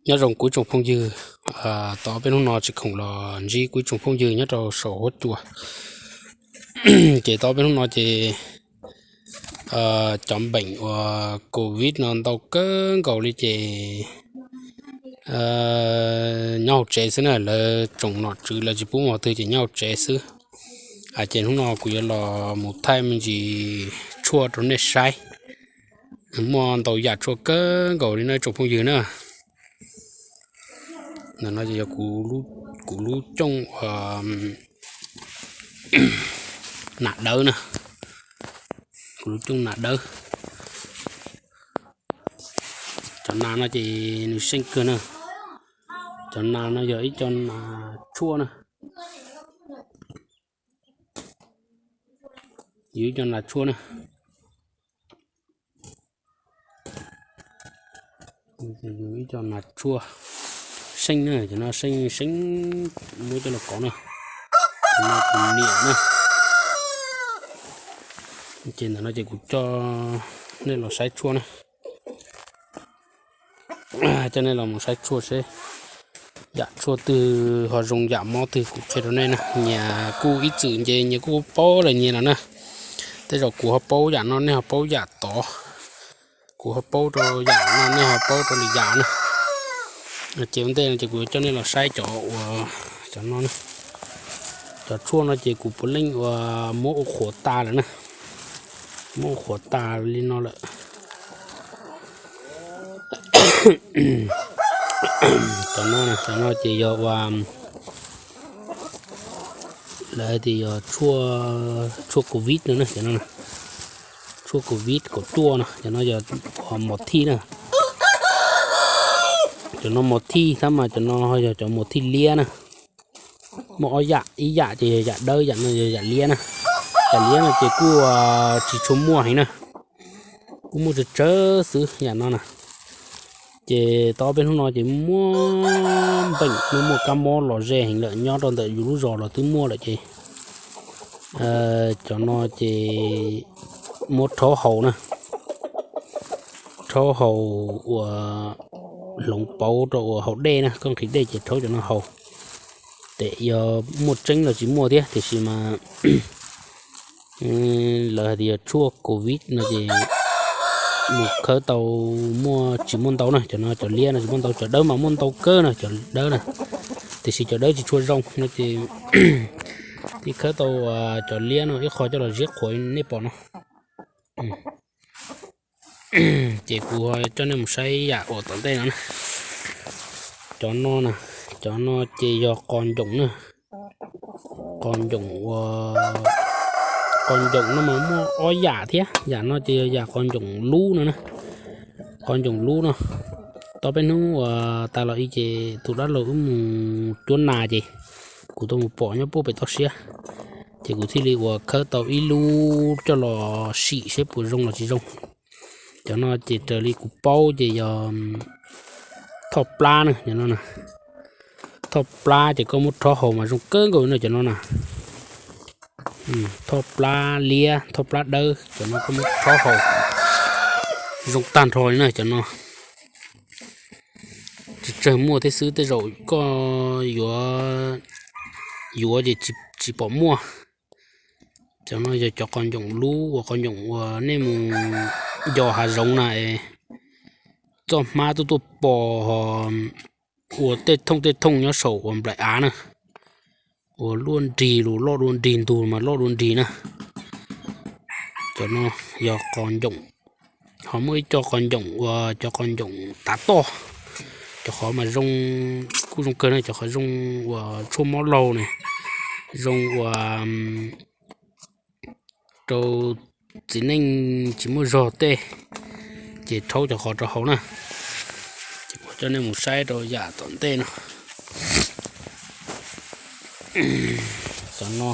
Nyob zoo kuv ib tsoom phooj ywg, tau ob peb hnub no tsis khoom los ntsib kuv ib tsoom phooj ywg nyob rau saum huab cua. Ces tau ob peb hnub no ces cov npeem uas covid no ntau kawg nkaus li ces nyob hauv tsev xwb na, lawv tsoom nom tswv lawv tsis pub mus qhov twg ces nyob hauv tsev xwb. Ces hnub no kuv yuav los mus thaij me ntsis tshuaj rau nej saib. Muaj ntau yam tshuaj kawg nkaus li no ib tsoom phooj ywg na. Ntawm no ces yog kuv lub cooj uas nas dawb na, kuv lub cooj nas dawb. Cov nas no ces nws seej kawg na. Cov nas no yog ib co nas tshuaj na, yog ib co nas tshuaj na. Yog ib co nas tshuaj seej na, cov no seej seej, muab coj los kov na. Tus niam na. Ces ntawm no ces kuv coj nej los saib tshuaj na. Coj nej los mus saib tshuaj seb yam tshuaj twg ho zoo yam mob twg kuv qhia rau nej na. Nyias kuj ib txwm nce nyias kuj paub lawm nyias no na. Tej zaum kuv ho paub yam no nej ho paub yam tod, kuv ho paub rau yam no nej ho paub rau lwm yam na. Ces ua ntej no ces kuv yuav coj nej los saib cov uas cov no, cov tshuaj no ces kuv puav leej uas muab ua qhuav tas lawm na, muab ua qhuav tas li no lawm. Cov no, cov no ces yog ua, lawv hais tias yog tshuaj covid no na, cov no, tshuaj covid kaum cuaj no, cov no yog mos thij na. Cov no mos thij thiab mas cov no yog cov mos thij liab na. Muaj ob yam, ib yam ces yog yam dawb, yam no yog yam liab na. Yam liab no ces kuj tsis tshua muaj heev na, kuj muaj tsawg tsawg xwb yam no na. Ces tau ob peb hnub no ces muaj npeem, muaj muaj kab mob los ze heev lawm, nyob rau ntawm yus lub zos los twb muaj lawm ces cov no ces muab rhaub haus na, rhaub haus uas hloov pauv rau uas haus dej na, koj nqhis dej ces rhaub cov no haus. Tes yog muaj tseeb los tsis muaj thiab, tiam sis mas lawv hais tias yog tshuaj covid no ces mus khawb tau muaj tsis muaj ntau na, cov no cov liab no tsis muaj ntau, cov dawb mas muaj ntau kawg na, cov dawb na. Tiam sis cov dawb tsis tshua zoo no ces ib khawb tau cov liab no ib qho coj los ziab qhuav nej pom no. Ces kuv coj nej mus saib yam uas tom ntej no na. Cov no na, cov no ces yog qos ncoom na. Qos ncoom ua, qos ncoom no mas muaj ob yam thiab, yam no ces yog yam qos ncoom lub no na. Qos ncoom lub no, tau peb hnub uas tas los ib ces tus dab laug wb mus cuab nas ces kuv tau mus pom nyob puag pem toj siab, ces kuv thiaj li uas khawb tau ib lub coj los sim seb puas zoo los tsis zoo. Cov no ces raws li kuv paub ces yog thoj plab na, cov no na. Thoj plab ces koj muab rhaub haus mas zoo kawg nkaus no cov no na. Thoj plab liab, thoj plab dawb, cov no koj muab rhaub haus zoo tag nrho li na cov no. Tsawg tsawg muaj thiab xwb, tej zaum koj yuav, yuav ces tsis pom muaj. Cov no yog cov qos ncoom lub uas qos ncoom uas nej mus yos hav zoov na, txoj hmab tuaj tuaj pos ho ua tej thooj tej thooj nyob saum uas nplaim av na, uas luaj nrig lus loj dua nrig ntug mas loj dua nrig na. Cov no yog qos ncoom, ho muaj ib co qos ncoom uas cov qos ncoom tav toj, cov qhov mas zoo, kuj zoo kawg na, cov qhov zoo uas tshuaj mob laug ne, zoo uas rau txiv neej tsis muaj zog tej, ces rhaub cov qhov rau haus na. Ces kuv coj nej mus saib rau yam tom ntej no. Cov no,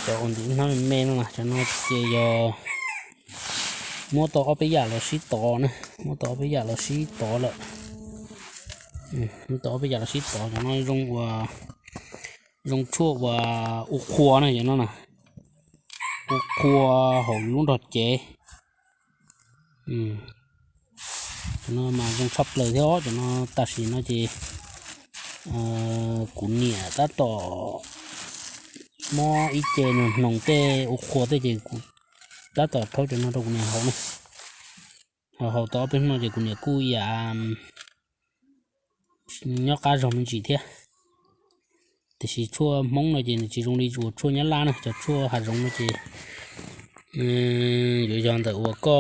cov uas ntim hnab me me no, cov no ces yog muab tau ob peb yam los sib tov na, muab tau ob peb yam los sib tov lawm. Muab tau ob peb yam los sib tov, cov no zoo uas, zoo tshuaj uas ua qhua na, cov no na, ua qhua hauv lub nrog cev. Cov no mas zoo tshaj plaws thiab os. Cov no tam sim no ces kuv niam tab tom muab ib ce nws hnoos tej ua qhua tej ces kuv tab tom rhaub cov no rau kuv niam haus na. Haus tau ob peb hnub no ces kuv niam kuj ib yam nyob qab zog me ntsis thiab. Tiam sis tshuaj Hmoob no ces nws tsis zoo li uas tshuaj Nyab Laj na, cov tshuaj hav zoov no ces yuav yog ntawm uas koj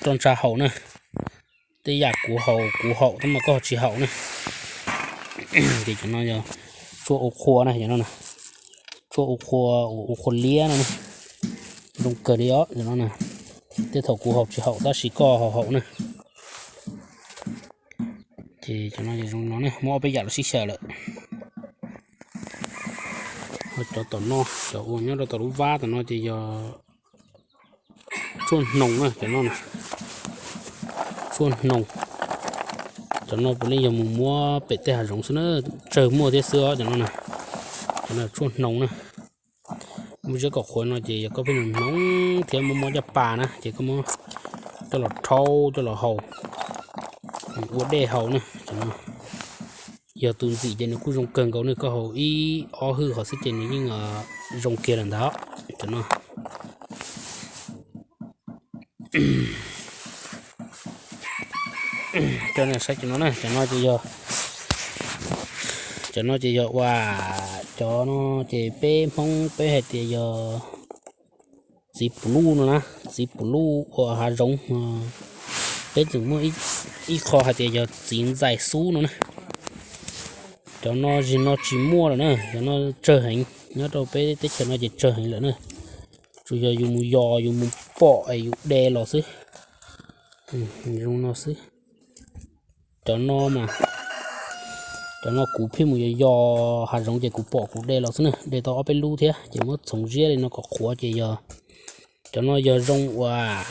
roj ntsha haus na. Tej yam kuv haus kuv haus tab mas koj tsis haus na. Ces cov no yog tshuaj ua qhua na, cov no tshuaj ua qhua, ua qhua liab no na. Zoo kawg li os cov no na. Tej thaum kuv haus tsis haus tab sis koj haus haus na. Ces cov no zoo no ne, muab ob peb yam los sib xyaw lawm. Cov tom no, cov uas nyob rau tom lub vab tom no ces yog tshuaj hnoos na, cov no na. Tshuaj hnoos. Cov no puav leej yog mus muab pem tej hav zoov xwb na, tsawg muaj thiab xwb os cov no na. Cov no tshuaj hnoos na. Muaj ziab kom qhuav no ces yog koj pheej hnoos thiab muab mob caj pas na ces koj muab coj los rhaub coj los haus, ua dej haus na. Cov no yog tus ntxim ces nws kuj zoo kawg nkaus ne, koj haus ib ob hwj qhov xwb ces nws yeej zoo kiag lawm ntag. Cov no cov no saib cov no na, cov no ces yog, cov no ces yog ua, cov no ces peb Hmoob peb hais tias yog txiv pum luj no na, txiv pum luj uas hav zoov. Peb tseem muaj ib qho hais tias yog txiv ntxais xub no na. Cov no zim no tsis muaj lawm na, cov no tsawg heev, nyob rau peb teb chaws no ces tsawg heev lawm na. Tsuas yog yus mus yos yus mus pom es yus de los xwb. Zoo no xwb. Cov no mas, cov no kuv pheej mus yos yos hav zoov ces kuv pom kuv de los xwb na, de tau ob peb lub thiab ces muab txhoov ziab li no kom qhuav ces yog, cov no yog zoo uas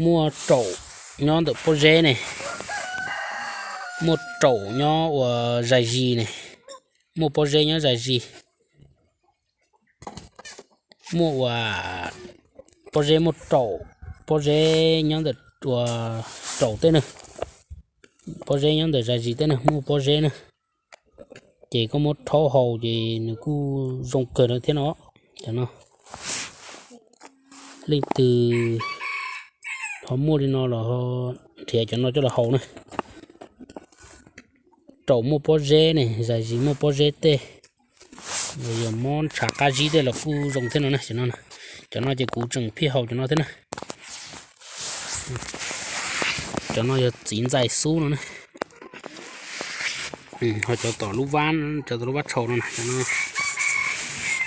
muaj raum nyob ntawm pob zeb ne, muaj raum nyob uas zais zis ne, muaj pob zeb nyob zais zis, muaj uas pob zeb muaj raum, pob zeb nyob ntawm uas raum tej na, pob zeb nyob ntawm zais zis tej na muaj pob zeb na. Ces koj muab rhaub haus ces nws kuj zoo kawg thiab no. Cov no leej twg ho muaj li no los nrhiav cov no coj los haus na. Raum muaj pob zeb ne, zais zis muaj pob zeb tej, yog mob ntshav qab zib tej los kuj zoo thiab no na. Cov no ces kuv tseem pheej haus cov no thiab na. Cov no yog txiv ntxais xub no na. Ho cov tom lub vab, cov tom lub vab tshau no na,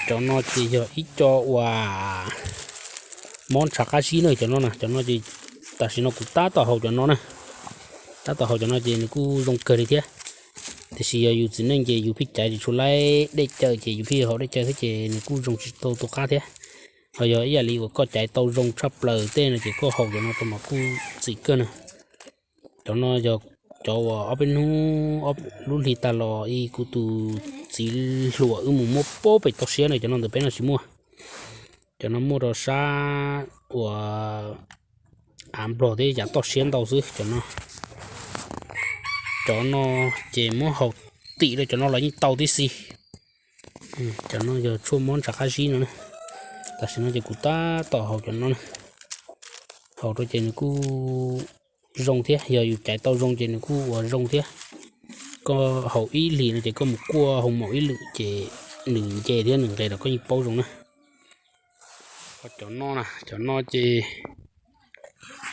cov no ces yog ib co uas mob ntshav qab zib na. Cov no na, cov no ces tam sim no kuv tab tom haus cov no na. Tab tom haus cov no ces nws kuj zoo kawg li thiab. Tiam sis yog yus txiv neej ces yus pheej caiv tsis tshua laib dej cawv ces yus pheej haus dej cawv thiab ces nws kuj zoo tsis tau tu qab thiab. Ho yog ib yam li uas koj caiv tau zoo tshaj plaws tej no ces koj haus cov no rau mas kuj txim kawg na. Cov no yog cov uas ob peb hnub lub hli tag los ib kuv tus txiv hluas wb mus muab pab pem toj siab na, cov no ntawm peb no tsis muaj. Cov no muaj rau sab uas av Nplog thiab yav toj siab ntau xwb cov no. Cov no ces muab haus tim rau cov no los yeej tau tib si. Cov no yog tshuaj mob ntshav qab zib no na. Tam sim no ces kuv tab tom haus cov no na. Haus rau ces nws kuj zoo thiab, yog yus caiv tau zoo ces nws kuj ua zoo thiab. Koj haus ib hlis no ces koj mus kuaj hoo maum ib lwm ces nws nce thiab nws nqes los koj yeej paub zoo na. Cov no na, cov no ces,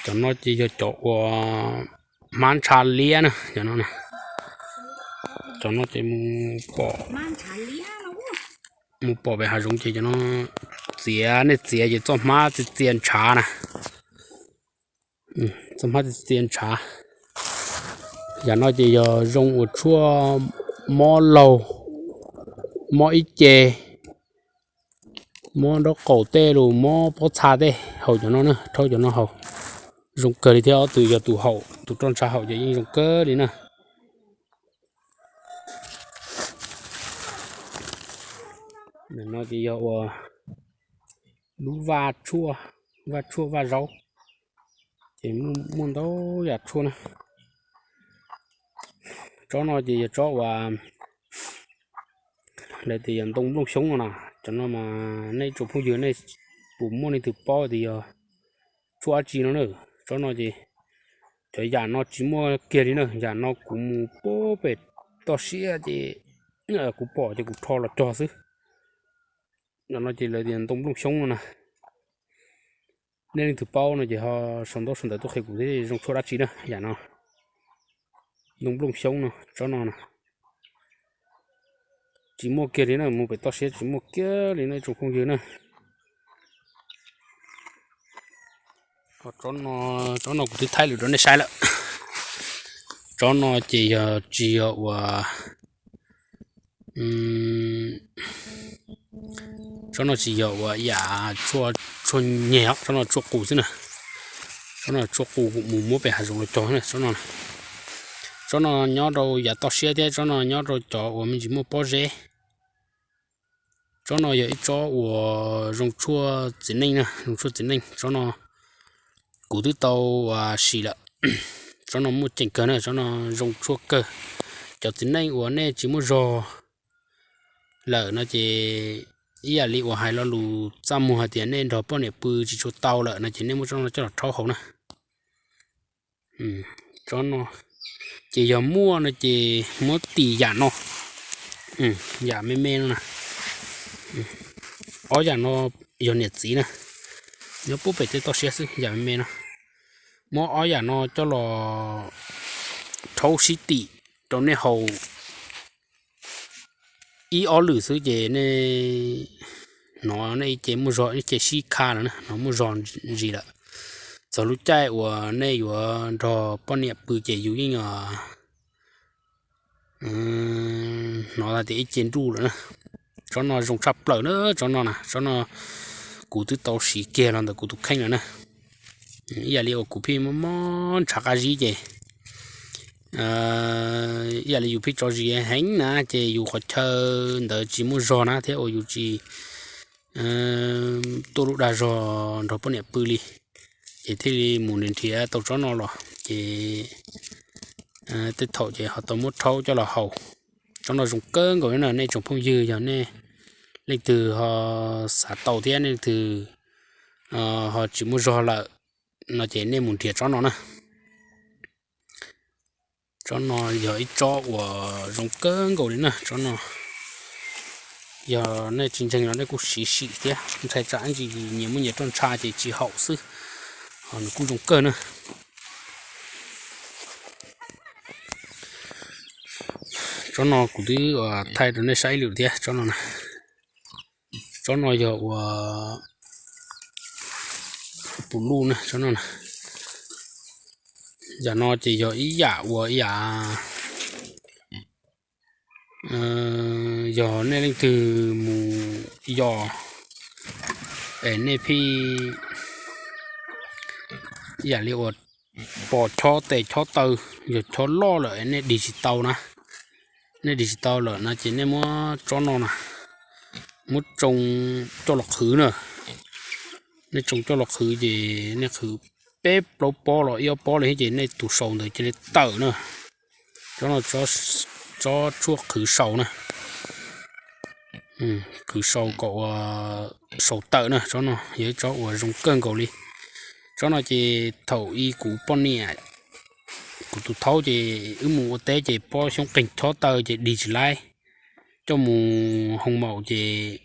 cov no ces yog cov uas hmab ntsha liab na, cov no na. Cov no ces mus pom, mus pom pem hav zoov ces cov no txiav, nej txiav ces txoj hmab txia txia ntshav na. Txoj hmab txia txia ntshav. Yam no ces yog zoo ua tshuaj mob laug, mob ib ce, mob nraub qaum tej lus, mob pob txha tej, haus cov no na, rhaub cov no haus. Zoo kawg li thiab, ob tug yog tus haus, tus roj ntsha haus ces yeej zoo kawg li na. No ces yog ua lub vaj tshuaj, vaj tshuaj vaj zaub, ces muaj ntau yam tshuaj na. Tsob no ces yog tsob uas lawv tias yog ntoo nplooj xyoob no na. Cov no mas nej tsoom phooj ywg nej puas muaj leej twg paub tias yog tshuaj dab tsi no na. Tsob no ces cov yam no tsis muaj kiag li na, yam no kuv mus puag pem toj siab ces kuv pom ces kuv rho los cog xwb. Cov no ces lawv tias ntoo nplooj xyoob no na. Nej leej twg paub no ces ho sau ntaub sau ntawv tuaj qhia kuv thiab zoo tshuaj dab tsi na yam no. Ntoo nplooj xyoob no, tsob no na, tsis muaj kiag li na, mus pem toj siab tsis muaj kiag li na tsoom phooj ywg na. Tsob no kuv twb thaij lawm rau nej saib lawm. Tsob no ces yog tsis yog uas, tsob no tsis yog uas yam tshuaj nyeg os, tsob no tshuaj qus xwb na. Tsob no tshuaj qus mus muab pem hav zoov los cog na tsob no. Tsob no nyob rau yav toj siab thiab tsob no nyob rau cov uas me ntsis muaj pob zeb. Tsob no yog ib tsob uas zoo tshuaj txiv neej na, zoo tshuaj txiv neej. Tsob no kuv twb tau sim lawm. Tsob no muaj ceem kawg na, tsob no zoo tshuaj kawg. Cov txiv neej uas nej tsis muaj zog lawm no ces ib yam li uas hais lo lus txaj muag hais tias nej nrog poj niam pw tsis tshua tau lawm no ces nej muab tsob no coj los rhaub haus na. Tsob no ces yog muaj no ces muab tim yam no, yam me me no na. Ob yam no yog niam txiv na, nyob puag pem tej toj siab xwb yam me me no. Muab ob yam no coj los rhaub sib tim rau nej haus ib ob lwm xwb ces nej hnov nej ib ce muaj zog, ib ce sib kha lawm na, hnov muaj zog ntsis lawm. Txog lub caij uas nej yuav nrog poj niam pw ces yus yeej hnov tias ib ce nruj lawm na. Tsob no zoo tshaj plaws na, tsob no na, tsob no kuv twb tau siv kiag los ntawm kuv tus kheej lawm na. Ib yam li uas kuv pheej mob mob ntshav qab zib ces ib yam li yus pheej tso zis heev na ces yus qhov chaw ntawd tsis muaj zog na thiab uas yus tsis tuaj lub dag zog nrog poj niam pw li, ces thiaj li mus nrhiav tau tsob no los ces tej thaum ces ho tau muab rhaub coj los haus. Tsob no zoo kawg nkaus li na nej tsoom phooj ywg, yog nej leej twg ho xav tau thiab nej leej twg ho tsis muaj zog lawm no ces nej mus nrhiav tsob no na. Tsob no yog ib tsob uas zoo kawg nkaus li na tsob no. Yog nej tsis ntseeg los nej kuj siv sim thiab, ntshai tsam ntsis nyias muaj nyias roj ntsha ces tsis haum xwb, ho nws kuj zoo kawg na. Tsob no kuv twb thaij rau nej saib ib lwm thiab tsob no na. Tsob no yog uas pus luj na tsob no na. Yam no ces yog ib yam uas ib yam yog nej leej twg mus yos es nej pheej ib yam li uas pos chob tes chob taw, yog chob loj lawm es nej dig tsis tau na, nej dig tsis tau lawm no ces nej muab tsob no na, muab tsoo coj los qhwv na. Nej tsoo coj los qhwv ces nej qhwv peb plaub pob los ib ob pob li thiab ces nej tus saus ntawd cia li tawm na. Tsob no tsob tshuaj qhwv saus na, qhwv saus kom ua saus tawm na. Tsob no yog ib tsob uas zoo kawg nkaus li. Tsob no ces thaum ub kuv poj niam, kuv tus thaub ces wb mus ua teb ces pob xyoob qeeg chob taw ces dig tsis laib, coj mus hoo maum ces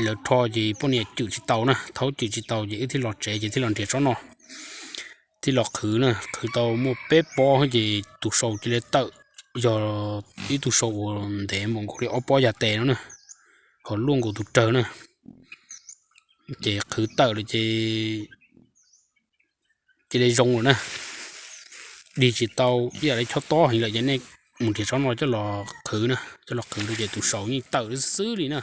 lawv rho ces poj niam cwm tsis tau na, thaub cwm tsis tau ces wb thiaj los tsev ces thiaj los nrhiav tsob no, thiaj los qhwv na. Qhwv tau muaj peb pob ces tus saus cia li tawm, yog ib tug saus uas ntev npaum nkaus li ob pob yas tes no na, ho luaj nkaus tus rawg na. Ces qhwv tawm lawm ces cia li zoo lawm na, dig tsis tau ib yam li chob tob heev lawm ces nej mus nrhiav tsob no coj los qhwv na, coj los qhwv rau ces tus saus yeej tawm xwb li na.